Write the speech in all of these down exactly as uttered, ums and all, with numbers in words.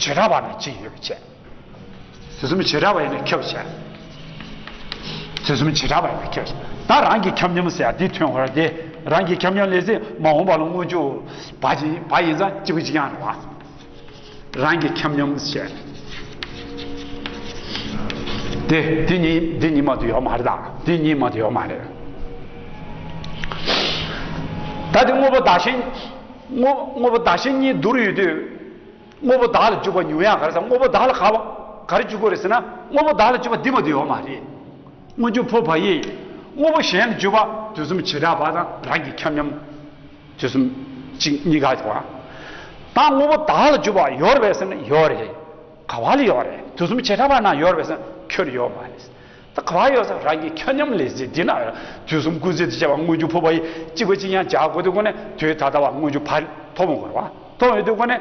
བྱེ་བྲག་པ་ན་གཅིག་ཡོད་པ་བྱས། དུས་གསུམ་བྱེ་བྲག་པ་ཡིན་ན་ཁྱབ་བྱས། དུས་གསུམ་བྱེ་བྲག་པ་ཡིན་ན་ཁྱབ་བྱས། ད་རང་གི་ཁྱབ་མཉམ་ཟེར་ཡ་འདི་ཐོན་བར་དེ། རང་གི་ཁྱབ་མཉམ་ལས་ཚེ་མ་འོངས་པ་ལ་སྔོན་འཇུག་བ་ཅིག་བ་ཡིན་ཙང་གཅིག་པ་གཅིག་རྐྱང་རེད་བ། རང་གི་ཁྱབ་མཉམ་བྱས། དེ་འདི་གཉིས་འདི་གཉིས་མ་གཏོགས་ཡོད་མ་རེད། ད་འདི་གཉིས་མ་གཏོགས་ཡོད་མ་རེད། ད་དེ་དངོས་པོ་བདག་གཞན། དངོས་དངོས་པོ་བདག་གཞན་གཉིས་བསྡུར་ཡོད་དུས། དངོས་པོ་བདག་ལ་འཇུག་པ་ཉུང་ཡག་ག་རེ་ཟེར། དངོས་པོ་བདག་ལ་ག་བ་ག་རེ་འཇུག་དགོས་རེད་ཟེར་ན། དངོས་པོ་བདག་ལ་འཇུག་པ་འདི་མ་གཏོགས་ཡོད་མ་རེད། སྔོན་འཇུག་ཕོ་བ་ཡིས། དངོས་པོ་གཞན་ལ་འཇུག་པ་དུས་གསུམ་བྱེ་བྲག་པ་དང་རང་གི་ཁྱབ་མཉམ། དུས་གསུམ་གཅིག་གཉིས་ཀ་བ། ད་དངོས་པོ་བདག་ལ་འཇུག་པ་ཡོད་རེད་པས་ཟེར་ན་ཡོད་རེད། ག་བ་ལ་ཡོད་རེད། དུས་གསུམ་བྱེ་བྲག་པ་ན་ཡོད་རེད་པས་ཟེར་ན་ཁྱོན་ཡོད་མ་རེད། ད་ག་བ་ཡོད་ཟེར་རང་གི་ཁྱབ་མཉམ་ལས་ཚེ་འདི་ན་ཡོད། དུས་གསུམ་ཀུན་བརྩེགས་དུ་བྱས་པ་སྔོན་འཇུག་ཕོ་བ་ཡིས་གཅིག་པ་གཅིག་རྐྱང་སྦྱར་དགོས་དུས་སྒོ་ནས་དུས་ད་ལྟ་བ་སྔོན་འཇུག་བ་ཐོབ་མི་དགོས་རེད་བ། ཐོབ་ཡོད་དུས་སྒོ་ནས།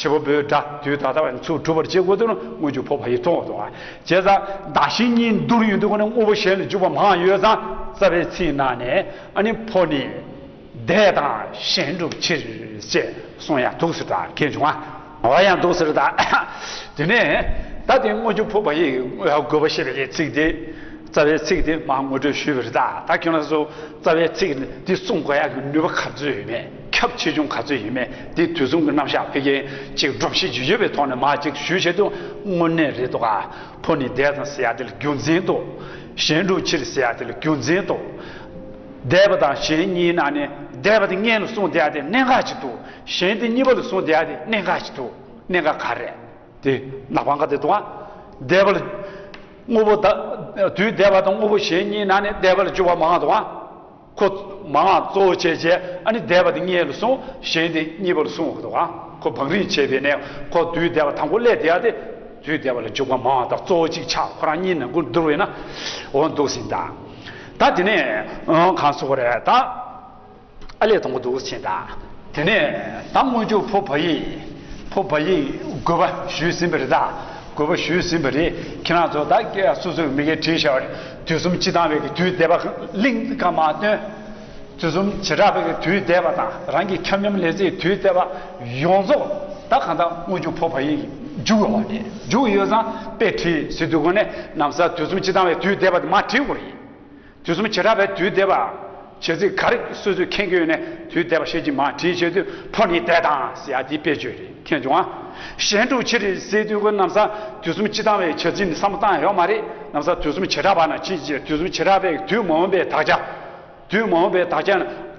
བྱེད་པ་པོའི་སྒྲ་དུས་ད་ལྟ་བ་ནས་ཚུར་གྲུབ་པར་བྱེད་དགོས་དུས་ན་སྔོན་འཇུག་ཕོ་བ་ཡིས་མཐོང་བ་དང་། བྱས་ཙང་བདག་གཞན་གཉིས་བསྡུར་ཡོང་དུས་སྒོ་ནས་དངོས་པོ་གཞན་ལ་འཇུག་པ་མང་ཡོད་ཙང་རྩ་བའི་ཚིག་ནང་ནས་ཨ་ནི་ཕོ་ནི་འདས་དང་གཞན་སྒྲུབ་ཕྱིར་ཅེས་གསུང་ཡང་འདུག་ཟེར་ད་མཁྱེན་བྱུང་ང་། འོ་ཡང་འདུག་ཟེར་ད། དེ་ནས་ད་དེ་སྔོན་འཇུག་ཕོ་བ་ཡིས་དགོས་པ་བཤད་པའི་ཚིག་དེ། རྩ་བའི་ཚིག་དེ་མར་ངོ་སྤྲོད་ཞུས་པ་རེད་ད། ད་ཁྱོད་རང་ཚོ་རྩ་བའི་ཚིག་འདི་གསུང་དགོས་ཡག་གི་ནུས་པ་ག་ཚོད་ཡོད་མེད། ཁྱབ་ཆེ་ཆུང་ག་ཚོད་ཡོད་མེད་དེ་དུས་གསུམ་གྱི་རྣམ་གཞག་ཕལ་སྐད་ཅིག་སྒྲོམ་གཞི་ཇི་ཡོད་པའི་ཐོག་ནས་མར་ཅིག་ཞུས་བྱས་དུས་དངོས་གནས་རེད་འདུག་ག་ཕོ་ནི་འདས་དང་ཟེར་ཡག་དེ་ལ་རྒྱུ་མཚན་འདུག་གཞན་སྒྲུབ་ཕྱིར་ཟེར་ཡག་དེ་ལ་རྒྱུ་མཚན་འདུག་འདས་པ་དང་གཞན་གཉིས་ནང་ནས་འདས་པ་དེ་སྔོན་ལ་གསུངས་བསྡད་ཡག་དེ་གནད་འགག་ཅིག་འདུག་གཞན་དེ་གཉིས་པ་ལ་གསུངས་བསྡད་ཡག་དེ་གནད་འགག་ཅིག་འདུག་གནད་འགག་ག་རེ་རེད། དེ་ནག་པང་ཁ་དེ་དུ་བ། འདས་པ་ལ། དངོས་པོ་ད། དུས་འདས་པ་དང་དངོས་པོ་གཞན་གཉིས་ནང་ནས་འདས་པ་ལ་འཇུག་པ་མང་དུ་བ། ཁོ། མང་གཙོ་བོ་བྱས་བྱས་ཨ་ནི་འདས་པ་དེ་སྔོན་ལ་སོང་གཞན་དེ་གཉིས་པ་ལ་སོང་བ་དུ་བ། ཁོ་བང་རིམ་བྱས་པས་ནས་ཁོ་དུས་འདས་པ་དང་པོ་སླེབས་དེ་ཡ་དེ། དུས་འདས་པ་ལ་འཇུག་པ་མང་དང་གཙོ་བོ་གཅིག་ཆགས་ཁོ་རང་གཉིས་ནང་ཁུལ་བསྡུར་བས་ན། འོ་འདུག་ཟིན་ད། ད་དེ་ནས། གང་སོ་གོ་རེད་ད། ཨ་ལས་དང་པོ་འདུག་ཕྱིན་ད། དེ་ནས་ད་སྔོན་འཇུག་ཕོ་བ་ཡིས། ཕོ་བ་ཡིས་དགོས་པ་ཞུས་ཟིན་པ་རེད་ད། དགོས་པ་ཞུས་ཟིན་པ་རེད། ཁྱེད་རང་ཚོ་ད་སོ་སོའི་མི་སྒེར་བྲིས་བཞག་པ་རེད། དུས་གསུམ་སྤྱི་བཏང་བའི་གི་དུས་འདས་པ་གླེང་ག་མ་སྟོན། དུས་གསུམ་བྱེ་བྲག་པའི་གི་དུས་འདས་པ་དང་རང་གི་ཁྱབ་མཉམ་ལས་ཚེའི་དུས་འདས་པ་ཡོངས་རྫོགས་ད་གང་ལྟར་སྔོན་འཇུག་ཕོ་བ་ཡིས་འཇུག་ཡོད་པ་རེད། འཇུག་ཡོད་ཙང་དཔེ་བྲིས་ཟེར་དུས་སྒོ་ནས་ན་བཟའ་དུས་གསུམ་སྤྱི་བཏང་བའི་དུས་འདས་པ་དེ་མ་བྲིས་དགོས་རེད། དུས་གསུམ་བྱེ་བྲག་པའི་དུས་འདས་པ། བྱེད་ཚིག་ག་རེ་སོ་སོས་མཁྱེན་གྱི་ཡོད་ནས་དུས་འདས་པ་ཤེས་ཀྱི་མ་བྲིས་བྱས་དུས་ཕོ་ནི་འདས་དང་ཟེར་ཡ་དེ་དཔེ་བརྗོད་རེད་མཁྱེན་བྱུང་ཨ། གཞན་སྒྲུབ་ཕྱིར་ཟེར་དུས་ཀྱི་ན་བཟའ་དུས་གསུམ་སྤྱི་བཏང་བའི་བྱ་ཚིག་ནི་བསམ་བློ་བཏང་ཡོད་མ་རེད། ན་བཟའ་དུས་གསུམ་བྱེ་བྲག་པ་ན་ཕྱིན་ཅི་དུས་གསུམ་བྱེ་བྲག་པའི་དུས་མ་འོངས་པའི་དག་ཆ། དུས་མ་འོངས་པའི་དག་ཆ་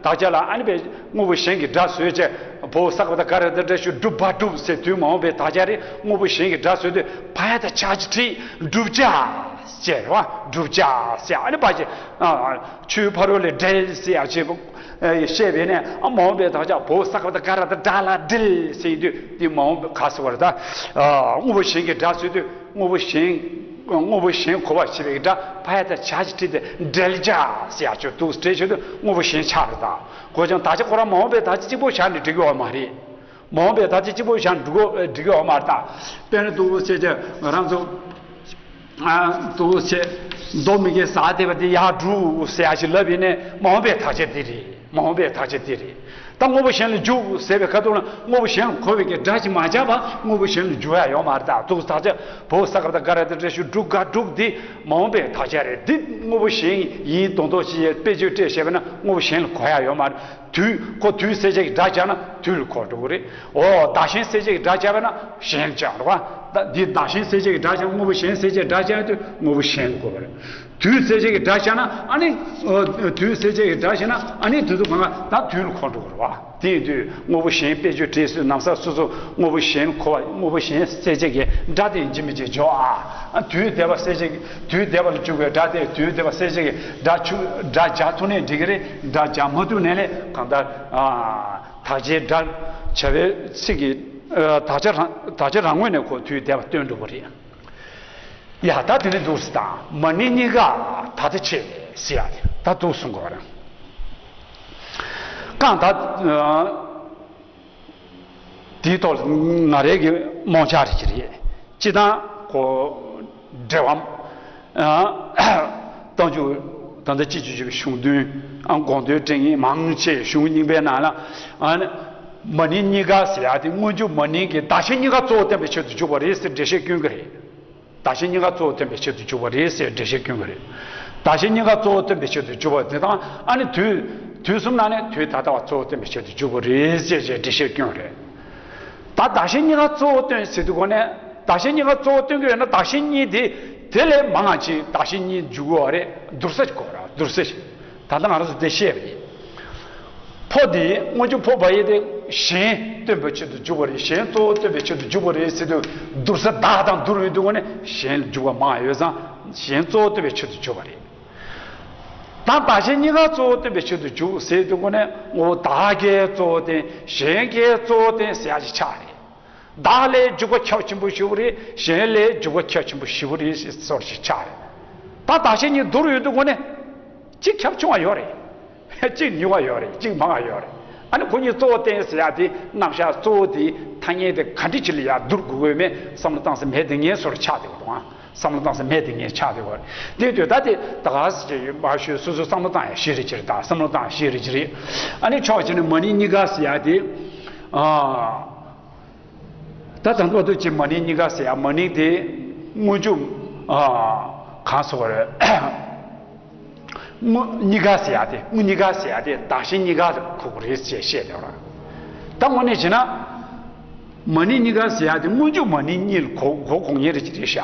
དག་ཆ་ལ་ཨ་ནི་པའི་དངོས་པོ་གཞན་གྱི་སྒྲ་བཟོས་བྱས་བོ་ས་ཀ་པ་ད་ག་ར་ད་འདྲ་ཞུ་སྒྲུབ་པ་སྒྲུབ་ཟེར་དུས་མ་འོངས་པའི་དག་ཆ་རེད། དངོས་པོ་གཞན་གྱི་སྒྲ་བཟོས་དུས་ཕ་ཡ་ད་ཆ་ཅི་ཁྲིད་བསྒྲུབ་བྱ། ཟེར་བ་བསྒྲུབ་བྱ་ཟེར་ཨ་ནི་པ་ཅེ། ཆུའི་ཕ་རོལ་ལས་འབྲེལ་ཟེར་ཡ་ཅེ། བཤད་པས་ནས་ཨ་མ་འོངས་པའི་དག་ཆ་བོ་ས་ཀ་ད་ག་ར་ད་སྒྲ་ལ་འབྲེལ་ཟེར་དུས་དེ་མ་འོངས་པའི་ག་ཟེར་བ་རེད་ད། དངོས་པོ་གཞན་གྱི་སྒྲ་ཟེར་དུས་དངོས་པོ་གཞན། དངོས་པོ་གཞན་གོ་བར་བྱེད་པའི་སྒྲ་ཕ་ཡ་ད་བྱ་ཅེ་ཁྲིད་དེ་འབྲེལ་བྱ་ཟེར་ཡ་ཅེ་འདུག་འབྲེལ་བྱེད་དུས་དངོས་པོ་གཞན་ཆགས་རེད་ད། གོ་ཅང་དག་ཆ་ཁོ་རང་མ་འོངས་པའི་དག་ཆ་གཅིག་པོ་བཞག་ནས་འགྲིག་གི་ཡོད་མ་རེད། མ་འོངས་པའི་དག་ཆ་གཅིག་པོ་བཞག་འགྲིག་གོ་འགྲིག་གི་ཡོད་མ་རེད་ད། དཔེར་ན་འདུག་ཟེར་གྱི་ང་རང་ཚོ། འདུག་ཟེར། མདོ་མི་དགེ་ཟ་བདེ་བ་དེ་ཡར་འགྲུབ་ཟེར་ཡ་ཞིག་ལབ་ཡིན་ནས་མ་འོངས་པའི་དག་ཆ་དེ་རེད། མ་འོངས་པའི་དག་ཆ་དེ་རེད། ད་དངོས་པོ་གཞན་ལ་འཇུག་ཟེར་བའི་ཁ་ཐུག་ལ་དངོས་པོ་གཞན་ལ་གོ་བའི་གི་སྒྲ་ཞིག་མ་སྦྱར་བ་དངོས་པོ་གཞན་ལ་འཇུག་ཡ་ཡོད་མ་རེད་ད། འདུག་དག་ཆ་བོ་ས་ཀ་ད་ག་ར་དེ་འདྲ་ཞིག་འགྲུབ་ག་འགྲུབ་དེ་མ་འོངས་པའི་དག་ཆ་རེད། འདི་དངོས་པོ་གཞན་ཡིན་མདོག་མདོག་ཞིག་དཔེ་བརྗོད་སྤྲད་བྱས་པ་ན་དངོས་པོ་གཞན་ལ་གོ་ཡ་ཡོད་མ་རེད། དུས་ཁོ་དུས་གསལ་བྱེད་ཀྱི་སྒྲ་སྦྱར་ན་དུས་ལ་གོ་འགྲོ་གི་རེད། འོ་བདག་གཞན་གསལ་བྱེད་ཀྱི་སྒྲ་སྦྱར་བ་ན་གཞན་ལ་སྦྱར་འགྲོ་བ། ད་འདི་བདག་གཞན་གསལ་བྱེད་ཀྱི་སྒྲ་སྦྱར་དངོས་པོ་གཞན་གསལ་བྱེད་སྒྲ་སྦྱར་དུས་དངོས་པོ་གཞན་ལ་གོ་བ་རེད། དུས་གསལ་བྱེད་ཀྱི་སྒྲ་སྦྱར་ན་ཨ་ནི། དུས་གསལ་བྱེད་ཀྱི་སྒྲ་སྦྱར་ན་ཨ་ནི་དུས་ཚོད་གང་ག་ད་དུས་ལ་གོ་འགྲོ་གི་རེད་བ། དེ་ཡིན་དུས་དངོས་པོ་གཞན་དཔེ་བརྗོད་བྲིས་སུ་ན་བཟའ་སོ་སོ་དངོས་པོ་གཞན་གོ་བ་དངོས་པོ་གཞན་གསལ་བྱེད་ཀྱི་སྒྲ་དེ་ཡིན་གཅིག་མིན་གཅིག་འཇོག་ཨ། དུས་འདས་པ་གསལ་བྱེད་ཀྱི་དུས་འདས་པ་ལ་འཇུག་པའི་སྒྲ་དེ་དུས་འདས་པ་གསལ་བྱེད་ཀྱི་སྒྲ་ཆུ་སྒྲ་སྦྱར་ཐུབ་ནའི་འགྲིག་གི་རེད། སྒྲ་སྦྱར་མ་ཐུབ་ནའི་ལས་གང་ལྟར། དག་ཆའི་སྒྲ་བྱ་བའི་ཚིག་གི། དག་ཆ་རང་དག་ཆ་རང་ངོས་ནས་ཁོ་དུས་འདས་པ་སྟོན་འགྲོ་གི་རེད། ཡ་ད་དེ་ནི་འདུག་སེ་དང་མ་ཎི་གཉིས་ཀ་ད་ལྟ་ཆེ་ཟེར་ཡ་དེ་ད་འདུག་གསུང་དགོས་པ་རེད། གང་ད། དེའི་ཐོག་ལ་ང་རའི་གི་རྨོངས་འཆར་རེ་ཅིག་རེད། སྤྱི་བཏང་ཁོ་འབྲེལ་བ། རྟགས་འཇུག་ད་ལྟ་སྤྱི་སྤྱོད་ཀྱི་གཞུང་དོན་དགོངས་དོན་དྲན་ངེས་མང་ཆེ་གཞུང་རྙིང་པའི་ནང་ལ། མ་ནིང་གཉིས་ཀ་ཟེར་ཡ་དེ་སྔོན་འཇུག་མ་ནིང་གིས་བདག་གཞན་གཉིས་ཀ་གཙོ་བོར་བསྟན་པའི་ཆེད་དུ་འཇུག་པ་རེད་ཟེར་འགྲེལ་བཤད་སྐྱོན་གྱི་རེད། བདག་གཞན་གཉིས་ཀ་གཙོ་བོར་བསྟན་པའི་ཆེད་དུ་འཇུག་པ་རེད་ཟེར་འགྲེལ་བཤད་སྐྱོན་གྱི་རེད། བདག་གཞན་གཉིས་ཀ་གཙོ་བོར་བསྟན་པའི་ཆེད་དུ་འཇུག་པ་དེ་དང་ཨ་ནི་དུས་དུས་གསུམ་ནང་ནས་དུས་ད་ལྟ་བ་གཙོ་བོར་བསྟན་པའི་ཆེད་དུ་འཇུག་པ་རེད་ཅེས་ཅེས་འགྲེལ་བཤད་སྐྱོན་རེད། ད་བདག་གཞན་གཉིས་ཀ་གཙོ་བོར་བསྟན་ཟེར་དུས་གོ་ནས་བདག་གཞན་གཉིས་ཀ་གཙོ་བོར་བསྟན་གྱི་ཡོད་ན་བདག་གཞན་གཉིས་དེ་དེ་ལས་མང་ང་ཅིག་བདག་གཞན་གཉིས་འཇུག་དགོས་པ་རེད། བསྡུར་ས་ཅིག་དགོས་ར་བསྡུར་ས་ཅིག་ད་ལྟ་ང་རང་ཚོ་དེ་བཤད་པ་ཡིན། ཕོ་དེ་སྔོན་འཇུག་ཕོ་བ་ཡི་དེ་གཞན་སྟོན་པའི་ཆེད་དུ་འཇུག་པ་རེད། གཞན་གཙོ་བོ་སྟོན་པའི་ཆེད་དུ་འཇུག་པ་རེད་ཟེར་དུས་བསྡུར་ས་བདག་དང་བསྡུར་ཡོང་དུས་ནས་གཞན་ལ་འཇུག་པ་མང་ཡོད་ཙང་གཞན་གཙོ་བོ་སྟོན་པའི་ཆེད་དུ་འཇུག་པ་རེད། ད་བདག་གཞན་གཉིས་ཀ་གཙོ་བོ་སྟོན་པའི་ཆེད་དུ་འཇུག་ཟེར་དུས་ནས་ངོ་བོ་བདག་གི་གཙོ་བོ་བསྟན་གཞན་གྱི་གཙོ་བོ་བསྟན་ཟེར་ཡ་ཞིག་ཆགས་རེད། བདག་ལས་འཇུག་པ་ཁྱབ་ཆེན་པོ་ཞེ་པོ་རེད། གཞན་ལས་འཇུག་པ་ཁྱབ་ཆེན་པོ་ཞེ་པོ་རེད་ཟེར་སོགས་ཤིག་ཆགས་རེད། ད་བདག་གཞན་གཉིས་བསྡུར་ཡོང་དུས་ནས་གཅིག་ཁྱབ་ཆུང་བ་ཡོད་རེད། གཅིག་ཉུང་བ་ཡོད་རེད། གཅིག་མང་བ་ཡོད་རེད། ཨ་ནི་ཁོ་གཉིས་གཙོ་བོ་བསྟན་ཟེར་ཡ་དེ་རྣམ་གཞག་གཙོ་བོ་དེ་ཐ་སྙད་དེ་ག་འདྲ་ཅིག་ལ་ཡ་བསྡུར་དགོས་ཀྱི་ཡོད་མེད་བསམ་བློ་བཏང་ས་མེད་དེ་ངས་སོར་ཆགས་བསྡད་པ་དང་བསམ་བློ་བཏང་ས་མེད་དེ་ངས་ཆགས་བསྡད་པ་རེད། དེ་དུས་ད་དེ་ད་ག་ཟེ་ཅིག་མ་ཞུས་སོ་སོ་བསམ་བློ་བཏང་ཡ་ཤེས་རེད་ཅེས་རེད། ད་བསམ་བློ་བཏང་ཡ་ཤེས་རེད་ཅེས་རེད། ཨ་ནི་ཕྱོགས་གཅིག་ནས་མ་ནིང་གཉིས་ཀ་ཟེར་ཡ་དེ་ཨ། ད་ད་ལྟ་བར་དུ་ཅིག་མ་ནིང་གཉིས་ཀ་ཟེར་ཡ་མ་ནིང་དེ་སྔོན་འཇུག་ཨ་གང་ཟེར་བ་རེད། སྔོན་གཉིས་ཀ་ཟེར་ཡ་དེ་སྔོན་གཉིས་ཀ་ཟེར་ཡ་དེ་བདག་གཞན་གཉིས་ཀ་ལ་གོ་གི་རེད་ཅེས་བཤད་བསྡད་པ་རེད། ད་དངོས་གནས་བྱས་ན་མ་ནིང་གཉིས་ཀ་ཟེར་ཡ་དེ་སྔོན་འཇུག་མ་ནིང་གཉིས་ལ་གོ་གོ་གོ་ངེས་རེད་ཅེས་རེད་ཤག་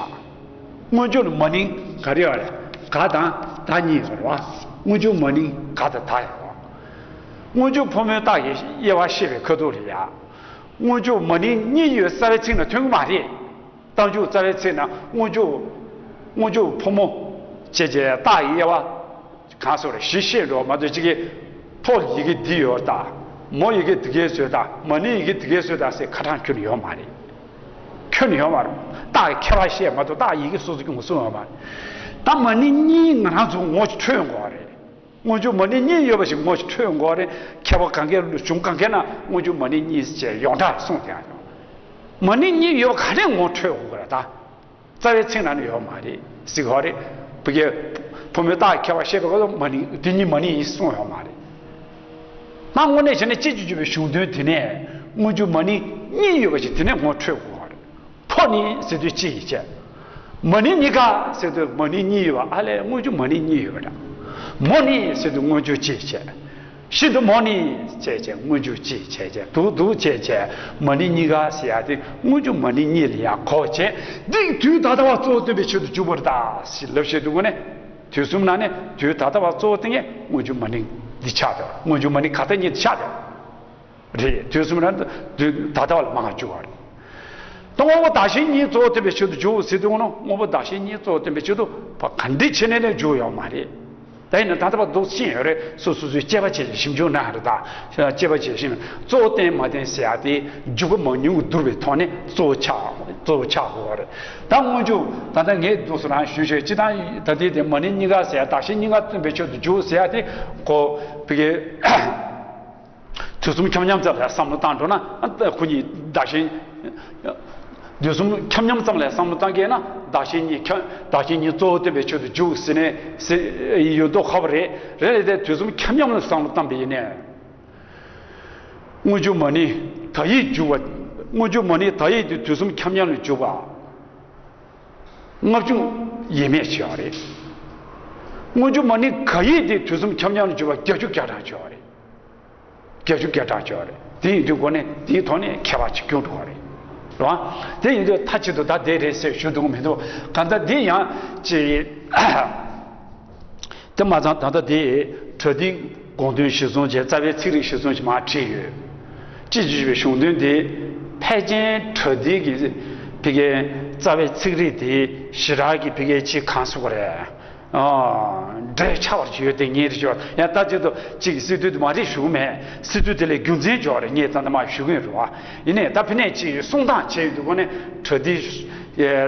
སྔོན་འཇུག་ལ་མ་ནིང་ག་རེ་ཡོད་རེད། ག་དང་ད་གཉིས་ཡོད་རེད་བ། སྔོན་འཇུག་མ་ནིང་ག་དང་ད་ཡོད་རེད་བ། སྔོན་འཇུག་ཕོ་མོའི་རྟགས་ཀྱི་དབྱེ་བ་བཤད་པའི་ཁ་ཐུག་རེད་ཡ། སྔོན་འཇུག་མ་ནིང་གཉིས་ཡོད་རྩ་བའི་ཚིག་ནང་ཐོན་གྱི་མ་རེད། རྟགས་འཇུག་རྩ་བའི་ཚིག་ནང་སྔོན་འཇུག་སྔོན་འཇུག་ཕོ་མོ་བྱས་རྗེས་རྟགས་ཀྱི་དབྱེ་བ་གང་སོགས་རེ་བཞི་བཤད་འགྲོ་མ་གཏོགས་གཅིག་གིས་ཕོ་ཡི་གེ་འདི་ཡོད་ད། མོ་ཡི་གེ་འདི་གས་བཟོས་ད། མ་ནིང་ཡི་གེ་འདི་གས་བཟོས་ད་ཟེར་ཁ་གྲངས་ཁྱོན་ནས་ཡོད་མ་རེད། ཁྱོན་ནས་ཡོད་མ་རེད། རྟགས་ཀྱི་ཁྱད་པར་བཤད་མ་གཏོགས་རྟགས་ཡི་གེ་སོ་སོ་སྐྱོན་གསུང་ཡོད་མ་རེད། ད་མ་ནིང་གཉིས་ང་རང་ཚོ་ངོ་འཕྲོད་དགོས་རེད། སྔོན་འཇུག་མ་ནིང་གཉིས་ཡོད་པ་ཞིག་ངོ་འཕྲོད་དགོས་རེད། ཁྱད་པར་གང་གའི་གཞུང་གང་གའི་ནང་སྔོན་འཇུག་མ་ནིང་གཉིས་ཅེས་ཡོངས་གྲགས་གསུངས་ཏེ་ཡང་ཡོང་། མ་ནིང་གཉིས་ཡོད་པ་ག་ནས་ངོ་འཕྲོད་དགོས་རེད་ད། རྩ་བའི་ཚིག་ནང་ནས་ཡོད་མ་རེད་ཟེར་གྱི་ཡོད་རེད། བུ་གའི་ཕོ་མོའི་རྟགས་ཁྱད་པར་བཤད་པའི་སྐབས་སུ་མ་ནིང་དེ་གཉིས་མ་ནིང་ཡིན་གསུངས་ཡོད་མ་རེད། ད་དངོས་གནས་བྱས་ན་སྤྱི་སྤྱོད་བརྗོད་པའི་གཞུང་དོན་དེ་ནས་སྔོན་འཇུག་མ་ནིང་གཉིས་ཡོད་པ་ཞིག་དེ་ནས་ངོ་འཕྲོད་དགོས་པ་རེད། ཕོ་ནི་ཟེར་དུས་གཅིག་ཡིན་བྱས། མ་ནིང་གཉིས་ཀ་ཟེར་དུས་མ་ནིང་གཉིས་ཡོད་པ་ཨ་ལས་སྔོན་འཇུག་མ་ནིང་གཉིས་ཡོད་པ་འདྲ། མོ་ནི་ཟེར་དུས་སྔོན་འཇུག་གཅིག་བྱས། ཤིན་ཏུ་མོ་ནི་བྱས་བྱས་སྔོན་འཇུག་གཅིག་བྱས་བྱས་འདུག་འདུག་བྱས་བྱས་མ་ནིང་གཉིས་ཀ་ཟེར་ཡ་དེ་སྔོན་འཇུག་མ་ནིང་གཉིས་ལ་ཡང་གོ་བྱས། འདི་དུས་ད་ལྟ་བ་གཙོ་བོ་སྟོན་པའི་ཆེད་དུ་འཇུག་པར་གདའ་ཞེས་ལབ་བཤད་དུས་ནས་དུས་གསུམ་ནང་ནས་དུས་ད་ལྟ་བ་གཙོ་བོ་སྟོན་མཁན་སྔོན་འཇུག་མ་ནིང་འདི་ཆགས་བསྡད་པ། སྔོན་འཇུག་མ་ནིང་ག་ད་གཉིས་འདི་ཆགས་བསྡད་པ། རེད། དུས་གསུམ་ར་དུས་ད་ལྟ་བ་ལ་མང་བ་འཇུག་པ་རེད། ད་དངོས་པོ་བདག་གཞན་གཉིས་གཙོ་བོ་སྟོན་པའི་ཆེད་དུ་འཇུག་ཟེར་དུས་ནོ་དངོས་པོ་བདག་གཞན་གཉིས་གཙོ་བོ་སྟོན་པའི་ཆེད་དུ་བ་ག་འདི་ཆེ་ནས་ནས་འཇུག་ཡོད་མ་རེད། ད་ཡིན་ན་ད་ལྟ་བ་འདུག་ཤེས་ཡོད་རེད། སོ་སོ་སོའི་དཔྱད་པ་བྱས་ཤིང་ཞིབ་འཇུག་གནང་རེད། ད་དཔྱད་པ་བྱས་ཤིང་གཙོ་བོ་བསྟན་མ་བསྟན་ཟེར་ཡ་དེ་འཇུག་པ་མང་ཉུང་གི་བསྡུར་བའི་ཐོག་ནས་གཙོ་བོ་ཆགས་གཙོ་བོ་ཆགས་དགོས་པ་རེད། ད་སྔོན་འཇུག་ད་ལྟ་ངས་འདུག་སུ་རང་ཞུས་ཞོད་ཅི་ད་ད་ལྟའི་དེ་མ་ནིང་གཉིས་ཀ་ཟེར་ཡ་བདག་གཞན་གཉིས་ཀ་སྟོན་པའི་ཆེད་དུ་འཇུག་ཟེར་ཡ་དེ་གོ་བི་གེ་དུས་གསུམ་ཁྱབ་མཉམ་ཙམ་ལ་བསམ་བློ་བཏང་འགྲོ་ན་ཨ་ཁོ་གཉིས་བདག་གཞན། དུས་གསུམ་ཁྱབ་མཉམ་ཙམ་ལ་བསམ་བློ་བཏང་གི་ན་བདག་གཞན་གཉིས་ཁྱབ་བདག་གཞན་གཉིས་གཙོ་བོ་སྟོན་པའི་ཆེད་དུ་འཇུག་ཟེར་ནས་ཟེར་ཡོད་མདོག་ཁ་པོ་རེད། རེད་རེད་དེ་དུས་གསུམ་ཁྱབ་མཉམ་ལ་བསམ་བློ་བཏང་པ་ཡིན་ནས། སྔོན་འཇུག་མ་ནིང་དག་ཡིག་འཇུག་པ། སྔོན་འཇུག་མ་ནིང་དག་ཡིག་དེ་དུས་གསུམ་ཁྱབ་མཉམ་ལ་འཇུག་པ། ལྔ་བཅུ་ཡས་མས་བྱས་པ་རེད། སྔོན་འཇུག་མ་ནིང་ག་ཡིག་དེ་དུས་གསུམ་ཁྱབ་མཉམ་ལ་འཇུག་པ་བརྒྱད་ཅུ་གྱ་གྲངས་བྱས་པ་རེད། བརྒྱད་ཅུ་གྱ་གྲངས་བྱས་པ་རེད། དེ་ཡིན་དུས་སྒོ་ནས་དེའི་ཐོག་ནས་ཁྱད་པར་ཅིག་སྐྱོན་འགྲོ་བ་རེད། རེད་བ། དེ་ཡིན་དུས་མཐའ་གཅིག་ཏུ་ད་དེ་རེད་ཟེར་ཞུ་འདུག་མི་འདུག་གང་ལྟར་འདི་ཡང་ཅིག་དེ་མ་ཚང་ད་ལྟ་དེ་པྲ་ཏིའི་དགོངས་དོན་གཞིར་བཟུང་བྱས་རྩ་བའི་ཚིག་རིས་གཞིར་བཟུང་བྱས་མར་བྲིས་ཡོད། སྤྱི་སྤྱོད་པའི་གཞུང་དོན་དེ་ཕལ་ཆེར་པྲ་ཏི་གི་ཕ་གིའི་རྩ་བའི་ཚིག་རིས་དེ་ཞེ་དྲག་གི་ཕ་གིའི་ཆེས་གང་ཟེར་དགོས་རེད། འབྲེལ་ཆགས་པར་ཡོད་དེ་ངེས་རེད་ཅོ། ཡང་ལྟ་ཅི་ཐུབ་ཅིག་སི་ཏུ་དེ་མ་རེད་ཞུ་མེད། སི་ཏུ་དེ་ལས་རྒྱུ་མཚན་ཅོག་རེད། ངས་ད་ནི་མ་ཞུ་གི་ཡོད་རེད་བ། ཡིན་ནའི་ད་ཕི་ནས་ཅིག་གསུང་སྟངས་བྱས་ཡོད་དུས་སྒོ་ནས་པྲ་ཏིའི་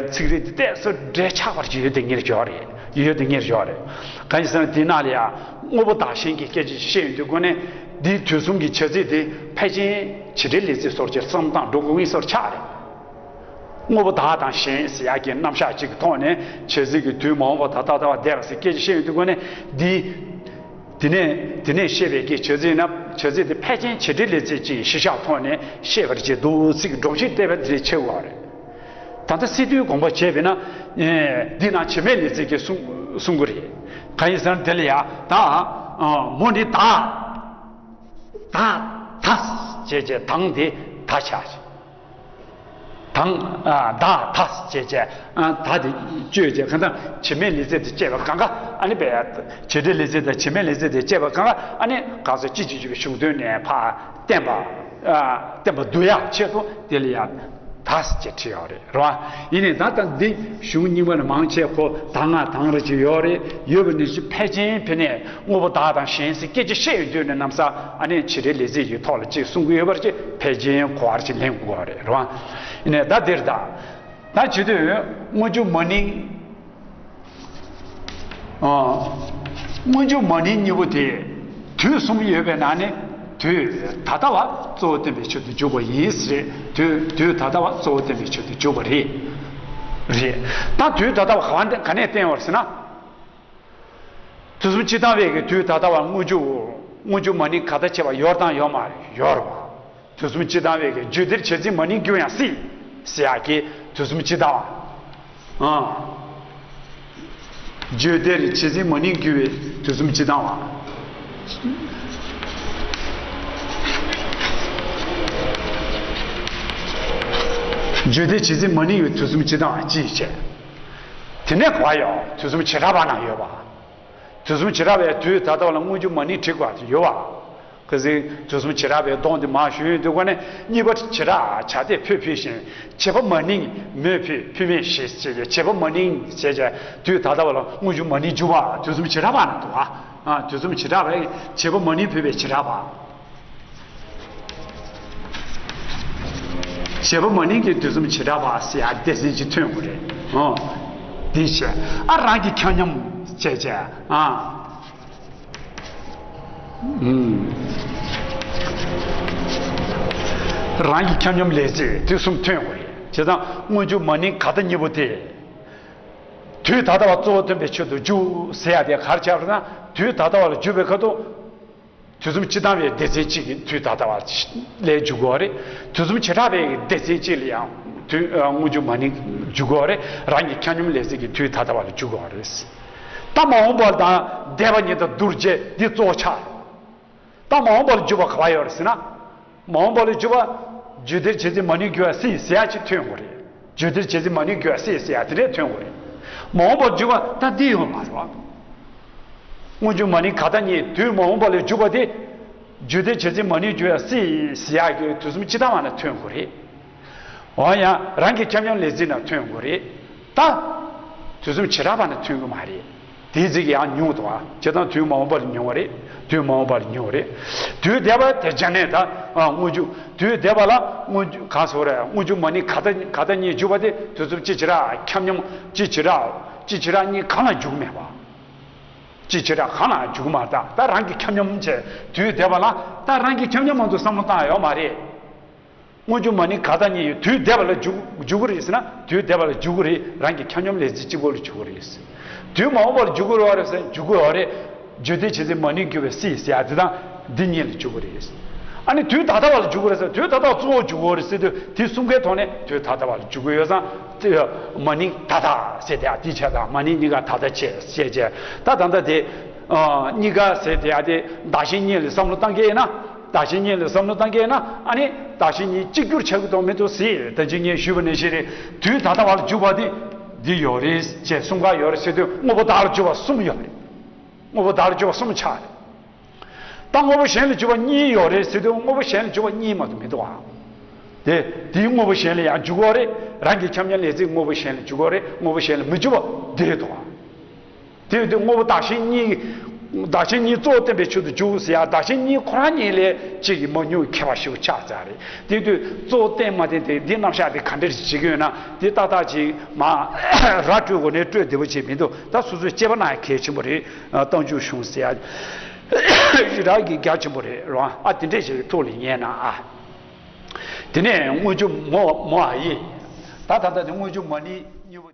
ཚིག་རིས་དེ་ཏོག་ཙམ་འབྲེལ་ཆགས་པར་ཡོད་དེ་ངེས་རེད་ཅོག་རེད། ཡོད་དེ་ངེས་རེད་ཅོག་རེད། གང་ཡིན་ཟེར་ན་དེ་ནང་ལ་ཡང་དངོས་པོ་བདག་གཞན་གྱི་སྐད་ཆ་བཤད་ཡོད་དུས་སྒོ་ནས་འདིའི་དུས་གསུམ་གྱི་བྱ་ཚིག་དེ་ཕལ་ཆེར་བྱེད་འབྲེལ་ལས་ཚིག་སོགས་ཀྱི་བསམ་སྟངས་འགྲོ་དགོས་ངེས་སོར་ཆགས་རེད། དངོས་པོ་བདག་དང་གཞན་ཟེར་ཡག་གི་རྣམ་གཞག་ཅིག་གི་ཐོག་ནས་བྱ་ཚིག་གི་དུས་མ་འོངས་པ་ད་ལྟ་ལྟ་བ་འདས་པ་ཟེར་སྐད་ཆ་བཤད་ཡོང་དུས་སྒོ་ནས་འདི་ དེ་ནས་དེ་ནས་བཤད་པའི་གི་བྱ་ཚིག་ན་བྱ་ཚིག་དེ་ཕལ་ཆེར་བྱེད་འབྲེལ་ལས་ཚིག་ཅིག་གཞི་བཞག་ཐོག་ནས་བཤད་པར་བྱེད་འདུག་ཚིག་སྒྲོམ་གཞི་བལྟས་པ་དེ་ལས་ཆེ་བ་རེད། ད་ལྟ་སི་ཏུའི་དགོངས་པ་བྱས་པས་ན། འདི་ན་བྱེད་མེད་ལས་ཚིག་གིས་གསུང་གསུང་གི་རེད། གང་ཡིན་ཟེར་ན་དེ་ལ་ཡ་ད་མོ་ནི་ད་ད་ད་བྱས་བྱས་དང་དེ་ད་ཆ། དང་། ད་ད་བྱས་བྱས། ད་དེ་བཅོས་བྱས་གང་ལྟར་བྱེད་མེད་ལས་ཚིག་དེ་བཅས་པ་གང་ག་ཨ་ནི་བས། བྱེད་འབྲེལ་ལས་ཚིག་དང་བྱེད་མེད་ལས་ཚིག་དེ་བཅས་པ་གང་ག་ཨ་ནི་གང་ཟག་གཅིག་གཅིག་གཅིག་གི་གཞུང་དོན་ནས་ཕར་བསྟན་པ། བསྟན་པ་བསྡུ་ཡག་ཆེད་དུ་དེ་ལ་ཡང་ད་ཟེར་བྲིས་ཡོད་རེད། རེད་བ། ཡིན་ནའི་ད་ལྟ་འདི་གཞུང་རྙིང་པ་ནས་མང་ཆེ་ཁོ་ད་ང་དང་རེ་ཅིག་ཡོད་རེད། ཡོད་པ་ནི་ཕལ་ཆེར་ཕེ་ནས་དངོས་པོ་བདག་དང་གཞན་ཟེར་སྐད་ཆ་བཤད་ཡོང་དུས་ནས་གནམ་ས་ཨ་ནི་བྱེད་འབྲེལ་ལས་ཚིག་གི་ཐོག་ལ་ཅིག་གསུང་གི་ཡོད་པར་ཅིག་ཕལ་ཆེར་གོ་བར་ཅིག་ལེན་དགོས་པ་རེད། རེད་བ། ཡིན་ནའི་ད་འདིར་ད་ད་བྱེད་དུས་སྔོན་འཇུག་མ་ནིང་། སྔོན་འཇུག་མ་ནིང་གཉིས་པོ་དེ་དུས་གསུམ་ཡོད་པའི་ནང་ནས་དུས་ད་ལྟ་བ་གཙོ་བོ་བསྟན་པའི་ཆེད་དུ་འཇུག་པ་ཡིན་ཟེར། དུས་དུས་ད་ལྟ་བ་གཙོ་བོ་བསྟན་པའི་ཆེད་དུ་འཇུག་པ་རེད། རེད། ད་དུས་ད་ལྟ་བ་ག་བ་ག་ནས་བསྟན་བར་ཟེར་ན། དུས་གསུམ་སྤྱིར་བཏང་བའི་གི་དུས་ད་ལྟ་བ་སྔོན་འཇུག་སྔོན་འཇུག་མ་ནིང་ག་ད་ཆེ་བ་ཡོད་དང་ཡོད་མ་རེད། ཡོད་རེད་བ། དུས་གསུམ་སྤྱིར་བཏང་བའི་གི་རྒྱུད་སྡེར་བྱེད་ཚིག་མ་ནིང་རྒྱུ་ཡང་སྲིད་ཟེར་ཡག་གི་དུས་གསུམ་སྤྱིར་བཏང་བ། ཨང་། རྒྱུད་སྡེར་བྱེད་ཚིག་མ་ནིང་རྒྱུ་བའི་དུས་གསུམ་སྤྱིར་བཏང་བ། རྒྱུད་སྡེར་བྱེད་ཚིག་མ་ནིང་བའི་དུས་གསུམ་སྤྱིར་བཏང་བ་ཅི་ཡིས་བྱས། དེ་ནས་ག་བ་ཡོད། དུས་གསུམ་བྱེ་བྲག་པ་ན་ཡོད་པ། དུས་གསུམ་བྱེ་བྲག་པའི་དུས་ད་ལྟ་བ་ལ་སྔོན་འཇུག་མ་ནིང་བྲིས་དགོས་པ་ཡོད་པ། གལ་སྲིད་དུས་གསུམ་བྱེ་བྲག་པའི་སྡོམ་དེ་མར་ཞུ་ཡོང་དུས་ཀ་ནས་གཉིས་པ་བྱེ་བྲག་བྱ་དེ་ཕུད་ཕུད་བཞིན་བྱེད་པ་མ་ནིང་མོས་ཕུད་ཕུད་མེད་ཞེས་བྱེད་ཀྱི་བྱེད་པ་མ་ནིང་བྱས་ཀྱི་དུས་ད་ལྟ་བ་ལ་སྔོན་འཇུག་མ་ནིང་འཇུག་པ་དུས་གསུམ་བྱེ་བྲག་པ་ན་འདུག་ཨ། དུས་གསུམ་བྱེ་བྲག་པའི་བྱེད་པ་མ་ནིང་ཕུད་པའི་བྱེ་བྲག་པ། བྱེད་པ་མ་ནིང་གི་དུས་གསུམ་བྱེ་བྲག་པ་ཟེར་ཡ་སྡེ་ཚན་གཅིག་ཐོན་དགོས་རེད། ཨོ། འདི་བྱས་ཨ་རང་གི་ཁྱབ་མཉམ་བྱས་བྱས་ཨ། ཨུམ། རང་གི་ཁྱབ་མཉམ་ལས་ཚིག་དུས་གསུམ་ཐོན་དགོས་རེད། བྱས་ཙང་སྔོན་འཇུག་མ་ནིང་ག་ད་གཉིས་པོ་དེ། དུས་ད་ལྟ་བ་གཙོ་བོ་སྟོན་པའི་ཆེད་དུ་འཇུག་ཟེར་ཡ་དེ་ག་རེ་ཆགས་པ་རེད་ན་དུས་ད་ལྟ་བ་ལ་འཇུག་པའི་ཁ་ཐུག་དུས་གསུམ་སྤྱིར་བཏང་བའི་སྡེ་ཚན་གཅིག་གི་དུས་ད་ལྟ་བ་ལ་འཇུག་དགོས་རེད། དུས་གསུམ་བྱེ་བྲག་པའི་སྡེ་ཚན་གཅིག་ལ་ཡང་དུས་སྔོན་འཇུག་མ་ནིང་འཇུག་དགོས་རེད། རང་གི་ཁྱབ་མཉམ་ལས་ཚིག་གི་དུས་ད་ལྟ་བ་ལ་འཇུག་དགོས་རེད། ད་མ་འོངས་པ་དང་འདས་པ་གཉིས་དང་བསྡུར་བྱེད་འདི་གཙོ་བོ་ཆགས་རེད། ད་མ་འོངས་པ་ལ་འཇུག་པ་ག་པར་ཡོད་རེད་ཟེར་ན། མ་འོངས་པ་ལ་འཇུག་པ་རྒྱུད་སྡེར་བྱེད་ཚིག་མ་ནིང་རྒྱུ་བ་སྲིད་ཟེར་ཡ་ཅིག་ཐོན་དགོས་རེད། རྒྱུད་སྡེར་བྱེད་ཚིག་མ་ནིང་རྒྱུ་བ་སྲིད་ཟེར་ཡ་དེ་འདྲས་ཐོན་དགོས་རེད། མ་འོངས་པར་འཇུག་པ་ད་འདི་ཡོད་མ་རེད་བ། སྔོན་འཇུག་མ་ནིང་ག་ད་གཉིས་དུས་མ་འོངས་པ་ལ་འཇུག་པ་དེ། རྒྱུད་སྡེར་བྱེད་ཚིག་མ་ནིང་རྒྱུ་བ་སྲིད་ཟེར་ཡ་གི་དུས་གསུམ་སྤྱིར་བཏང་བ་ན་ཐོན་དགོས་རེད། འོ་ཡང་རང་གི་ཁྱབ་མཉམ་ལས་ཚིག་ན་ཐོན་དགོས་རེད། ད། དུས་གསུམ་བྱེ་བྲག་པ་ན་ཐོན་གི་མ་རེད། དེའི་ཚིག་ཡང་ཉུང་དུ་བ། བྱས་ཙང་དུས་མ་འོངས་པ་ལ་ཉུང་བ་རེད། དུས་མ་འོངས་པ་ལ་ཉུང་བ་རེད། དུས་འདས་པ་དེ་སྦྱར་ནས་ད་སྔོན་འཇུག་དུས་འདས་པ་ལ་སྔོན་འཇུག་གང་སོགས་རེད། སྔོན་འཇུག་མ་ནིང་ག་ད་ག་ད་གཉིས་འཇུག་པ་དེ་དུས་གསུམ་སྤྱི་བྱེ་བྲག་ཁྱབ་མཉམ་སྤྱི་བྱེ་བྲག་སྤྱི་བྱེ་བྲག་གཉིས་གང་ལ་འཇུག་མེད་པ། སྤྱི་བྱེ་བྲག་གང་ལ་འཇུག་མ་ད་ད་རང་གི་ཁྱབ་མཉམ་བྱས་དུས་འདས་པ་ལ་ད་རང་གི་ཁྱབ་མཉམ་མ་གཏོགས་བསམ་བློ་བཏང་ཡོད་མ་རེད། སྔོན་འཇུག་མ་ནིང་ག་ད་གཉིས་ཡོད་དུས་འདས་པ་ལ་འཇུག་འཇུག་གི་རེད་ཟེར་ན་དུས་འདས་པ་ལ་འཇུག་གི་རེད། རང་གི་ཁྱབ་མཉམ་ལས་ཚིག་གཅིག་པོ་ལ་འཇུག་གི་རེད། དུས་མ་འོངས་པ་ལ་འཇུག་གི་རེད་བ་རེད་ཟེར་འཇུག་གི་ཡོད་རེད། རྒྱུད་སྡེར་བྱེད་ཚིག་མ་ནིང་རྒྱུ་བ་སྲིད་ཟེར་ཡ་དེ་དང་འདི་གཉིས་ལ་འཇུག་གི་རེད། ཨ་ནི་དུས་ད་ལྟ་བ་ལ་འཇུག་གི་རེད་ཟེར་དུས་ད་ལྟ་བ་གཙོ་བོ་འཇུག་གི་ཡོད་རེད་ཟེར་དུས་དེ་གསུམ་ཀའི་ཐོག་ནས་དུས་ད་ལྟ་བ་ལ་འཇུག་གི་ཡོད་ཙང་དེ་མ་ནིང་ད་ལྟ་ཟེར་དེ་ཡ་དེ་བྱས་དང་མ་ནིང་གཉིས་ཀ་ད་ལྟ་བྱས་བྱས་བྱས་ད་ད་ལྟ་དེ་གཉིས་ཀ་ཟེར་དེ་ཡ་དེ་བདག་གཞན་གཉིས་ལ་བསམ་བློ་བཏང་གི་ཡིན་ན། བདག་གཞན་གཉིས་ལ་བསམ་བློ་བཏང་གི་ཡིན་ན་ཨ་ནི་བདག་གཞན་གཉིས་གཅིག་གྱུར་ཆགས་ཀྱི་འདུག་མི་འདུག་ཟེར་ད་ཅི་ངས་ཞུས་པ་ནང་བཞིན་རེད། དུས་ད་ལྟ་བ་ལ་འཇུག་པ་དེ་འདི་ཡོད་རེད་ཅེས་གསུམ་ཀ་ཡོད་རེད་ཟེར་དུས་དངོས་པོ་བདག་ལ་འཇུག་པ་གསུམ་ཡོད་རེད། དངོས་པོ་བདག་ལ་འཇུག་པ་གསུམ་ཆགས་རེད། ད་དངོས་པོ་གཞན་ལ་འཇུག་པ་གཉིས་ཡོད་རེད་ཟེར་དུས་དངོས་པོ་གཞན་ལ་འཇུག་པ་གཉིས་མ་གཏོགས་མི་འདུག་ཨ། དེ་དེའི་དངོས་པོ་གཞན་ལ་ཡང་འཇུག་གི་ཡོད་རེད། རང་གི་ཁྱབ་མཉམ་ལས་ཚིག་དངོས་པོ་གཞན་ལ་འཇུག་གི་ཡོད་རེད། དངོས་པོ་གཞན་ལ་མི་འཇུག་པ་འདི་རེད་འདུག་ཨ། དེ་ཡོད་དུས་དངོས་པོ་བདག་གཞན་གཉིས། བདག་གཞན་གཉིས་གཙོ་བོ་བསྟན་པའི་ཆེད་དུ་འཇུག་ཟེར་ཡ་བདག་གཞན་གཉིས་ཁོ་རང་གཉིས་ལས་གཅིག་གིས་མ་ཉུང་ཁྱད་པར་ཞེ་པོ་ཆགས་ཚར་རེད། དེ་དུས་གཙོ་བོ་བསྟན་མ་བསྟན་དེ་འདི་རྣམ་གཞག་དེ་ག་འདྲ་ཞིག་བྱེད་ཀྱི་ཡོད་ན་དེ་ཏག་ཏག་ཅིག་མ་ར་སྤྲོད་དགོས་ནས་སྤྲོད་བདེ་པོ་བྱེད་མི་འདུག་ད་སོ་སོས་དཔྱད་པ་གནང་ཡ་གལ་ཆེན་པོ་རེད། རྟགས་འཇུག་གཞུང་ཟེར་ཡ་རི་རག་གི་རྒྱ་ཆེན་པོ་རེད་རོ། ཨ་དེ་འདྲས་ཞིག་ཐུགས་ལ་ངེས་ན་ཨ། དེ་ནས་སྔོན་འཇུག་མོ་མོ་ཨ་ཡི། ད་ད་ལྟ་དེ་སྔོན་འཇུག་མ་ནིང་གཉིས་པོ།